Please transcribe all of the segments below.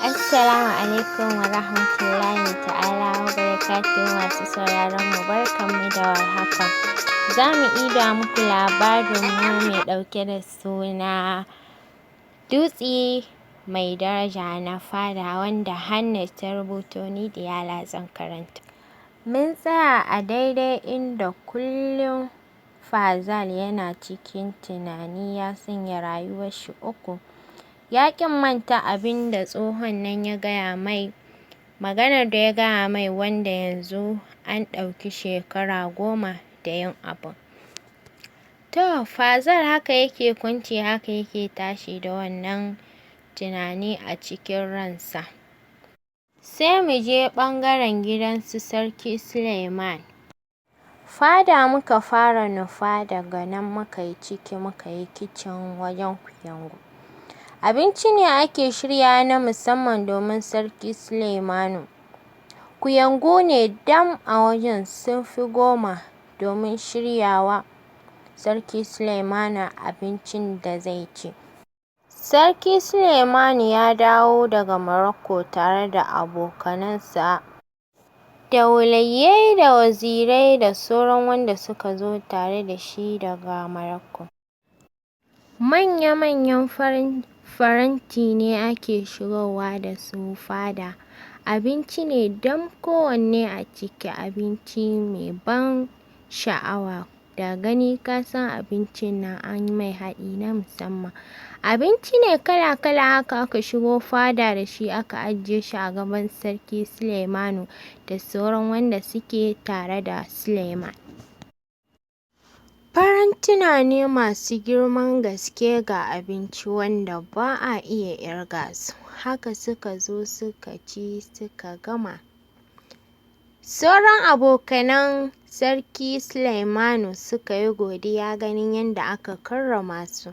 Assalamu alaikum wa rahmatullahi ta'ala wa barakatuhu, masu sauraron mu, barkanmu da warhaka. Za mu ida muku labarin mu mai ɗauke da suna Dutse Mai Daraja na Fada, wanda Hannah ta rubuto, ni Diyala zan karanta. Mun tsaya a daidai inda kullum Fazal yana cikin tunani, ya sanya rayuwar shi uku. Ya ƙi manta abin da tsohon nan ya gaya mai, maganar da ya gaya mai, wanda yanzu an ɗauki shekara 10 da yin abun. To, Fazal haka yake kwance, haka yake tashi da wannan tunani a cikin ransa. Sai mu je ɓangaren gidan su Sarki Suleiman. Fada muka fara nufa, daga nan muka yi ciki, muka yi kicin wajen kuyangu. Abinci ne ake shiryawa na musamman domin Sarki Suleimanu. Kuyangu ne dam a wajen, sun fi 10, domin shiryawa Sarki Suleimanu abincin da zai ci. Sarki Suleimanu ya dawo daga Morocco tare da abokanansa da waliyyai da wazirai da sauran wanda suka zo tare da shi daga Morocco. Manya-manyan faranti ne ake shigowa da su fada. Abinci ne dam kowanne a ciki, abinci mai ban sha'awa, da gani ka san abincin nan an mai haɗi na musamman. Abinci ne kala-kala haka aka shigo fada da shi, aka ajiye shi a gaban Sarki Suleimanu da sauran wanda suke tare da Suleiman. Farantuna ne masu girman gaske ga abinci wanda ba a iya ƙirga su. Haka suka zo suka ci suka gama. Sauran abokanan Sarki Suleimanu suka yi godiya ganin yadda aka karrama su.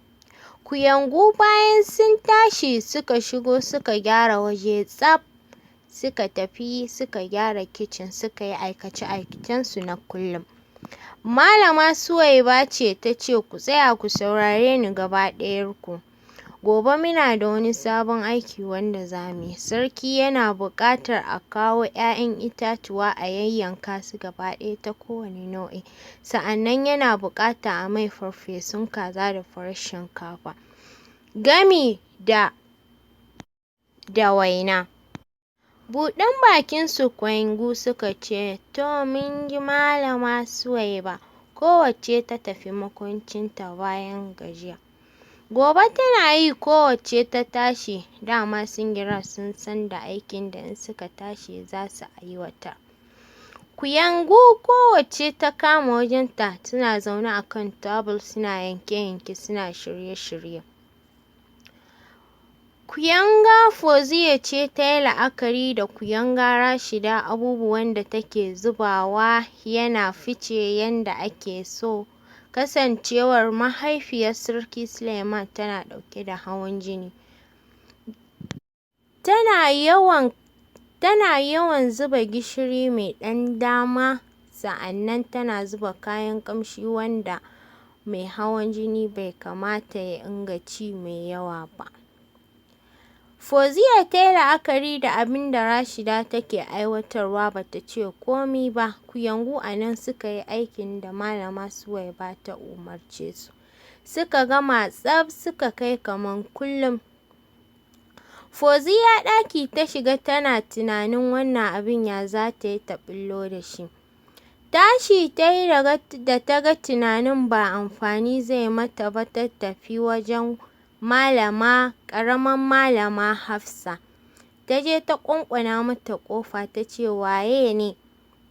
Kuyangu bayan sun tashi suka shigo, suka gyara waje tsaf, suka tafi suka gyara kicin, suka yi aikace-aikacensu na kullum. Malama Suwaiba ce ta ce, "Ku tsaya ku saurare ni gaba ɗayarku. Gobe muna da wani sabon aiki wanda za mu yi. Sarki yana buƙatar a kawo 'ya'yan itatuwa a yayyanka su gaba ɗaya ta kowane nau'i. Sa'annan yana buƙata a mai farfesun kaza da farar shinkafa, gami da waina." Buɗan bakin su kuyangu suka ce, "To, mun ji, Malama Suwaiba." Kowacce ta tafi makwancinta bayan gajiya. Gobe tana yi kowacce ta tashi, dama sun gira sun san da aikin da in suka tashi za su aiwatar. Kuyangu kowacce ta kama wajenta, suna zaune a kan tebur suna yanke-yanke, suna shirye-shirye. Kuyanga Fauziya ce ta yi la'akari da kuyanga Rashida, abubuwan da take zubawa yana fice yanda ake so, kasancewar mahaifiyar Sarki Suleiman tana ɗauke da hawan jini. Tana yawan zuba gishiri mai ɗan dama, sa'annan tana zuba kayan ƙamshi wanda mai hawan jini bai kamata ya inga ci mai yawa ba. Fauziya ta yi la'akari da abin da Rashida take aiwatarwa, ba ta ce komi ba. Kuyangu a nan suka yi aikin da Malama Suwaiba ta umarce su. Suka gama tsaf, suka kai kamar kullum. Fauziya ɗaki ta shiga tana tunanin wannan abin ya za ta yi ta ɓullo da shi. Tashi ta yi da ta ga tunanin ba amfani zai mata ba, ta tafi wajen malama ƙaramar Malama Hafsa. Ta je ta ƙwanƙwana mata ƙofa, ta ce, "Waye ne?"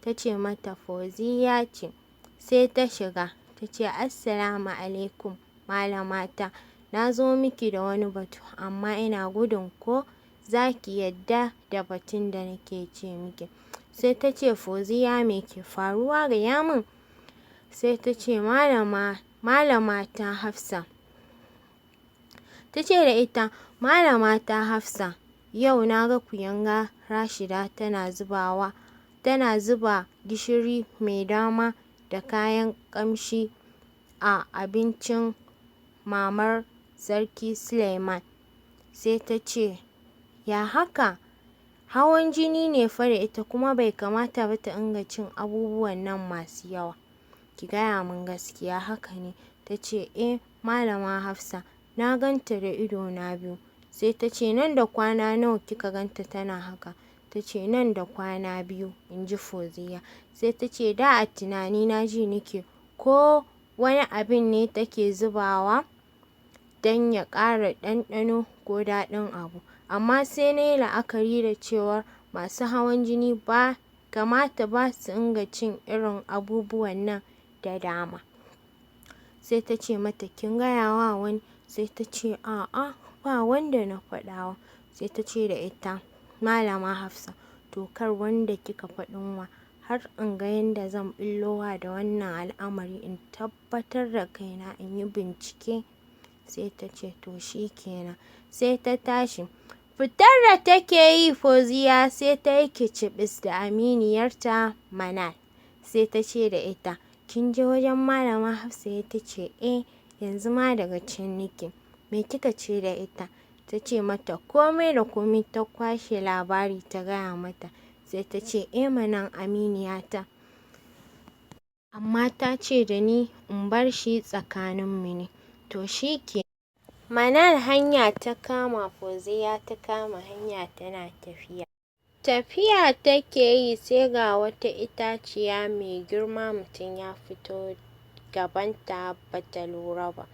Ta ce mata Fauziya ce. Sai ta shiga. Ta ce, "Assalamu alaikum, malamata. Na zo miki da wani batu, amma ina gudun ko za ki yadda da batun da nake ce miki." Sai ta ce, "Fauziya, me ke faruwa? Gaya min." Sai ta ce, Malama ta Hafsa. Ta ce da ita, "Malama ta Hafsa, yau na ga kuyanga Rashida tana zuba gishiri mai dama da kayan ƙamshi a abincin mamar Sarki Suleiman." Sai ta ce, Ya haka? Hawan jini ne fa da ita, kuma bai kamata ba ta inga cin abubuwan nan masu yawa. Ki gaya min gaskiya, haka ne? Ta ce, eh Malama Hafsa, na ganta da ido na biyu. Sai ta ce, nan da kwana nawa kika ganta tana haka? Ta ce, nan da kwana 2, in ji Fauziya. Sai ta ce, da a tunani na ji nike ko wani abin ne take zubawa don ya ƙara ɗanɗano ko daɗin abu. Amma sai na yi la'akari da cewar masu hawan jini ba kamata ba su inga cin irin abubuwan nan da dama. Sai ta ce mata, kin gaya wa wani? Sai ta ce, a'a, ba wanda na faɗawa. Sai ta ce da ita, Malama Hafsa, to kar wanda kika faɗin wa, har in ga yanda zan ɓullowa da wannan al'amari, in tabbatar da kaina, in yi bincike. Sai ta ce, to shi kenan. Sai ta tashi. Fitar da take yi, Fauziya sai ta yi kicibis da aminiyarta Manal. Sai ta ce da ita, kin je wajen Malama Hafsa? Ta ce, eh, yanzu ma daga can nike. Me kika ce da ita? Ta ce mata komai da komai, ta kwashe labari ta gaya mata. Sai ta ce, eh manan aminiyata, amma ta ce da ni in bar shi tsakaninmu ne. To shi ke. Manal hanya ta kama, Fauziya ta kama hanya tana tafiya. Tafiya take yi sai ga wata itaciya mai girma, mutum ya fito gabanta bata lura ba.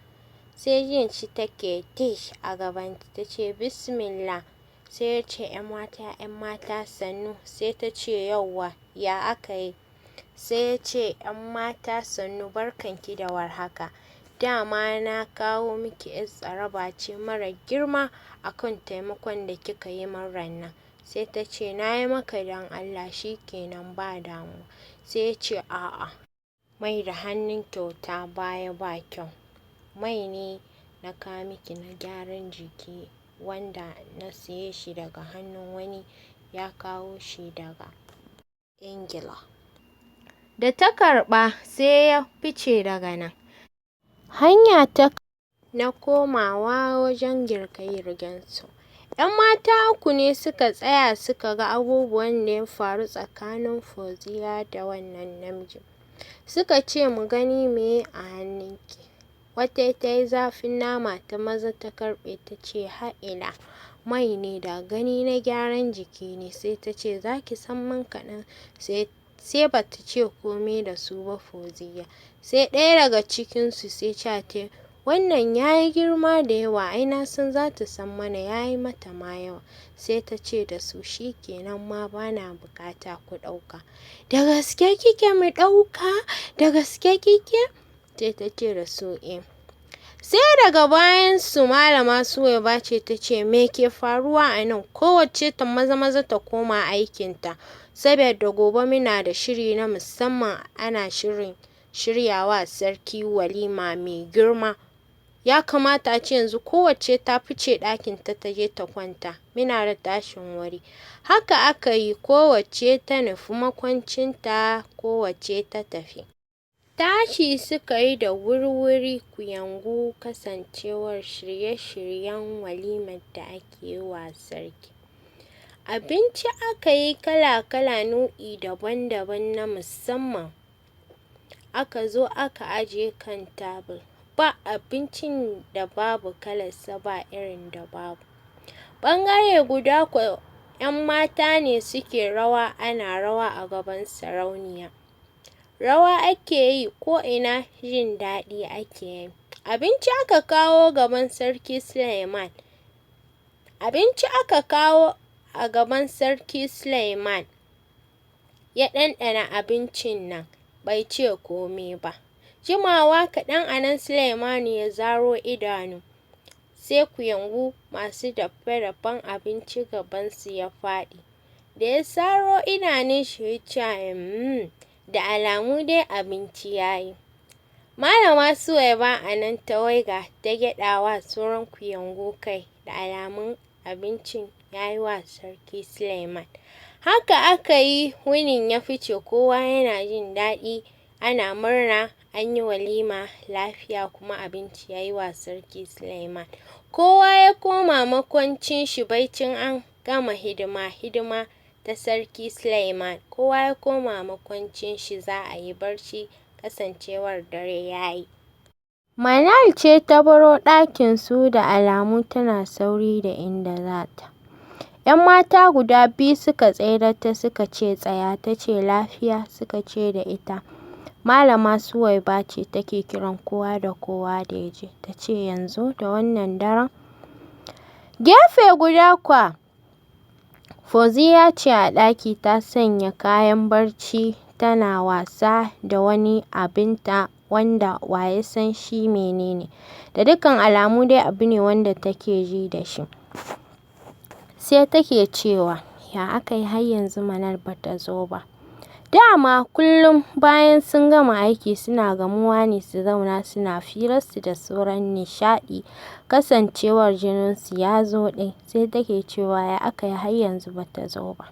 Sai jin shi take tish a gabanta, ta ce bismillah. Sai ya ce, ‘yan mata, ‘yan mata sannu. Sai ta ce, yauwa, ya aka yi? Sai ya ce, ‘yan mata sannu, barkanki da warhaka. Dama na kawo miki ‘yar tsaraba ce mara girma akan taimakon da kika yi min rannan. Sai ta ce, na yi maka don Allah, shi kenan ba damuwa. Sai ya ce, a'a, mai da hannun kyauta baya ba kyau. Mai ne na kawo miki na gyaran jiki wanda na siye shi daga hannun wani, ya kawo shi daga Ingila. Da ta karɓa sai ya fice daga nan. Hanya ta na komawa wajen girke-girkensu. ‘Yan mata 3 ne suka tsaya suka ga abubuwan da ya faru tsakanin Fauziya da wannan namijin. Suka ce, mu gani meye a hannunki. Wata ta yi zafin nama, ta maza ta karɓe, ta ce, ha'ila, mai ne, da gani na gyaran jiki ne. Sai ta ce, za ki san min kaɗan. Sai ba ta ce komai da su ba Fauziya. Sai ɗaya daga cikinsu sai ca ta, wannan ya yi girma da yawa, ai na san za ta san mana, ya yi mata ma yawa. Sai ta ce da su, shi kenan ma bana bukata, ku ɗauka. Da gaske kike mu ɗauka? Da gaske kike? Sai ta ce da su, eh. Sai daga bayan su Malama Suwaiba ce ta ce, me ke faruwa a nan? Kowacce ta maza maza ta koma aikinta, saboda gobe muna da shiri na musamman, ana shirin shiryawa sarki walima mai girma. Ya kamata a ce yanzu kowacce ta fice ɗakinta ta je ta kwanta, muna da tashin wuri. Haka aka yi, kowacce ta nufi makwancinta, kowacce ta tafi. Tashi suka yi da wurwuri kuyangu, kasancewar shirye-shiryen walimar da ake yi wa sarki. Abinci aka yi kala-kala, nau'i daban-daban na musamman. Aka zo aka ajiye kan tabul. Ba abincin da babu kalarsa, ba irin da babu. Ɓangare guda kuwa ‘yan mata ne suke rawa, ana rawa a gaban sarauniya. Rawa ake yi ko'ina, jin daɗi ake yi. Abinci aka kawo gaban Sarki Suleiman. Abinci aka kawo a gaban Sarki Suleiman. Ya ɗanɗana abincin nan, bai ce kome ba. Jimawa kaɗan a nan Suleimanu ya zaro idanu. Sai kuyangu masu dafe-dafen abinci gabansu ya faɗi. Da ya saro idanun shi ya ce, da alamu dai abinci ya yi. Malama Suwaiba a nan ta waiga ta gyaɗa wa sauran kuyangu kai, da alamun abincin ya yi wa Sarki Suleiman. Haka aka yi wunin ya fice, kowa yana jin daɗi, ana murna, an yi walima lafiya kuma abinci ya yi wa Sarki Suleiman. Kowa ya koma makwancin shi, baicin an gama hidima hidima ta Sarki Sulaiman, kowa ya koma makwancin shi za a yi barci kasancewar dare ya yi. Manal ce ta baro ɗakin su da alamu tana sauri da inda za ta. 'Yan mata guda biyu suka tsaida ta suka ce tsaya, ta ce lafiya, suka ce da ita Malama Suwaiba ce take kiran kowa da kowa da ya je, ta ce yanzu da wannan daren. Gefe guda kuwa Fauziya ce a ɗaki ta sanya kayan barci tana wasa da wani abinta wanda wa ya san shi menene. Da dukkan alamu dai abu ne wanda take ji da shi. Sai take cewa ya aka yi har yanzu Manal ba ta zo ba. Dama kullum bayan sun gama aiki suna gamuwa ne su zauna suna firarsu da sauran nishaɗi kasancewar jininsu ya zo ɗaya. Sai take cewa ya aka yi har yanzu ba ta zo ba.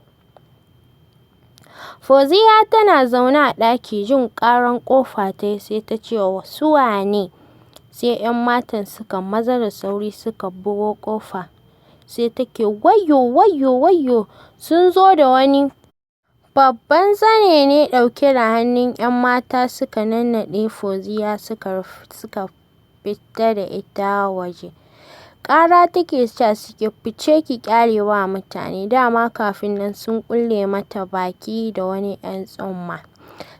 Fauziya tana zaune a ɗaki jin ƙaran ƙofa ta yi sai ta ce su wane? Sai 'yan matan suka maza da sauri suka bugo ƙofa. Sai take wayyo wayyo wayyo sun zo da wani babban zane ne ɗauke da hannun 'yan mata suka nannaɗe Fauziya suka fita da ita waje. Ƙara take sa suke fice ki ƙyale wa mutane, dama kafin nan sun kulle mata baki da wani 'yan tsumma.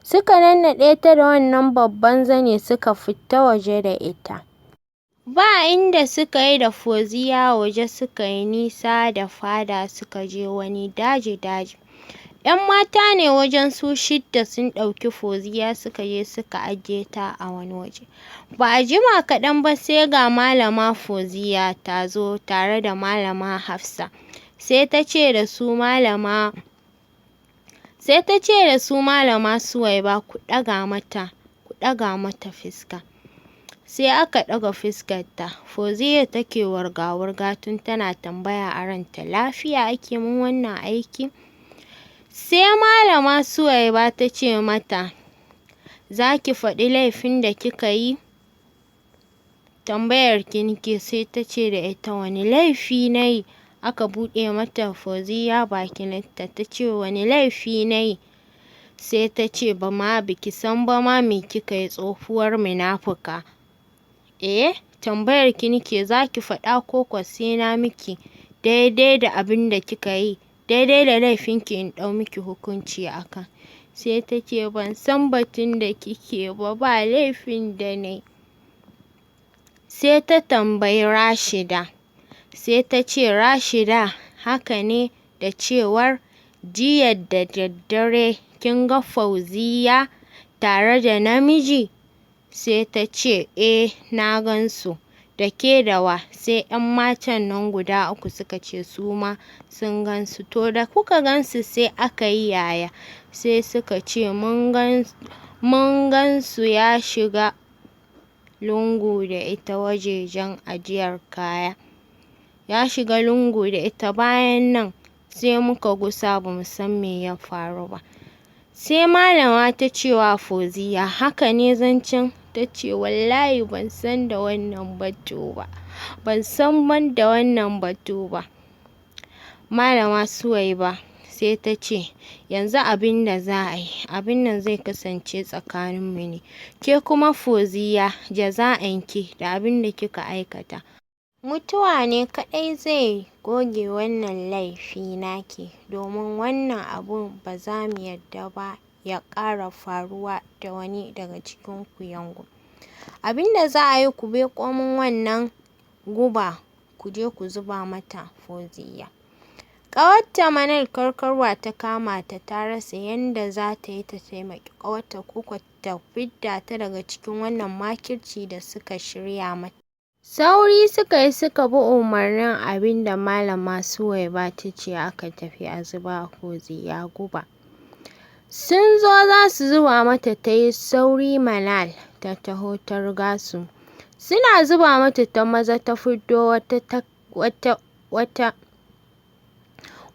Suka nannaɗe ta da wannan babban zane suka fita waje da ita. Ba inda suka yi da Fauziya waje suka yi nisa da fada suka je wani daji-daji. 'Yan mata ne wajen su shidda sun ɗauki Fauziya suka je suka ajiye ta a wani waje. Ba a jima kaɗan ba sai ga Malama Fauziya ta zo tare da Malama Hafsa. Sai ta ce da su Malama sai ta ce da su Malama Suwaiba ku ɗaga mata ku ɗaga mata fuska. Sai aka ɗaga fuskarta. Fauziya take wurga-wurga tun tana tambaya a ranta lafiya ake min wannan aiki? Sai Malama Suwaiba ta ce mata za ki faɗi laifin da kika yi? Tambayar ki nake. Sai ta ce da ita wani laifi na yi? Aka buɗe mata Fauziya bakinta ta ce wani laifi na yi? Sai ta ce ba ma biki san ba ma me kika yi tsohuwar munafuka. Eh, tambayar ki nake za ki faɗa ko kuwa sai na miki daidai da abin da kika yi, daidai da laifinki in ɗau miki hukunci a kan. Sai ta ce ban san batun da kike ba, ba laifin da na yi. Sai ta tambayi Rashida. Sai ta ce Rashida haka ne da cewar jiya da daddare kin ga Fauziya tare da namiji? Sai ta ce eh na gansu. Da ke da wa? Sai 'yan matan nan guda uku suka ce su ma sun gansu. To da kuka gansu sai aka yi yaya? Sai suka ce mun gansu ya shiga lungu da ita wajejen ajiyar kaya. Ya shiga lungu da ita bayan nan sai muka gusa ba mu san me ya faru ba. Sai malama ta ce wa Fauziya haka ne zancen? Ta ce wallahi ban san da wannan batu ba. Ban san ban da wannan batu ba. Malama Suwaiba sai ta ce yanzu abin da za a yi, abin nan zai kasance tsakaninmu ne. Ke kuma Fauziya jaza'anki da abin da kika aikata. Mutuwa ne kaɗai zai goge wannan laifi naki domin wannan abun ba za mu yarda ba ya ƙara faruwa da wani daga cikin kuyangu. Abin da za a yi ku miƙo min wannan guba ku je ku zuba mata Fauziya. Ƙawarta Manal karkarwa ta kama ta ta rasa yanda za ta yi ta taimaki ƙawarta ko ko ta fidda ta daga cikin wannan makirci da suka shirya mata. Sauri suka yi suka bi umarnin abin da Malama Suwaiba ta ce aka tafi a zuba Fauziya guba. Sun zo za su zuba mata ta yi sauri Manal ta taho ta riga su. Suna zuba mata ta maza ta fiddo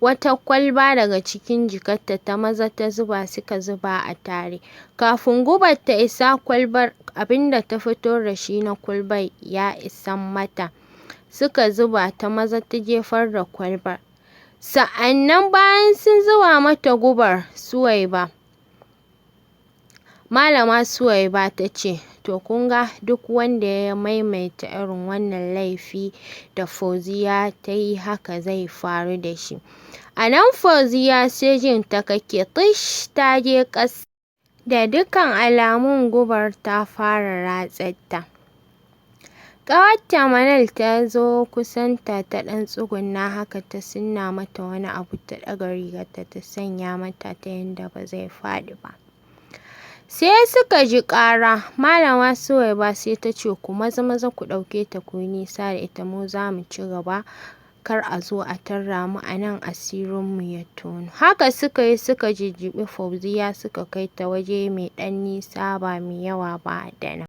wata kwalba daga cikin jikarta ta maza ta zuba suka zuba a tare. Kafin gubar ta isa kwalbar abin da ta fito da shi na kwalbar ya isan mata. Suka zuba ta maza ta jefar da kwalbar. Sa'annan bayan sun zuba mata gubar, Suwaiba, Malama Suwaiba ta ce, "To kun ga duk wanda ya maimaita irin wannan laifi da Fauziya ta yi, haka zai faru da shi." A nan Fauziya sai jin ta kake tish ta je ƙasa. Da dukkan alamun gubar ta fara ratsarta. Ƙawarta Manal ta zo kusanta, ta ɗan tsuguna haka, ta sunna mata wani abu, ta ɗaga rigarta ta sanya mata ta yanda ba zai faɗi ba. Sai suka ji ƙara. Malama Suwaiba sai ta ce, "Ku maza maza ku ɗauke ta ku yi nisa da ita, mu za mu ci gaba, kar a zo a tarra mu a nan asirinmu ya tono." Haka suka yi, suka jijjiɓi Fauziya suka kai ta waje mai ɗan nisa, ba mai yawa ba da nan.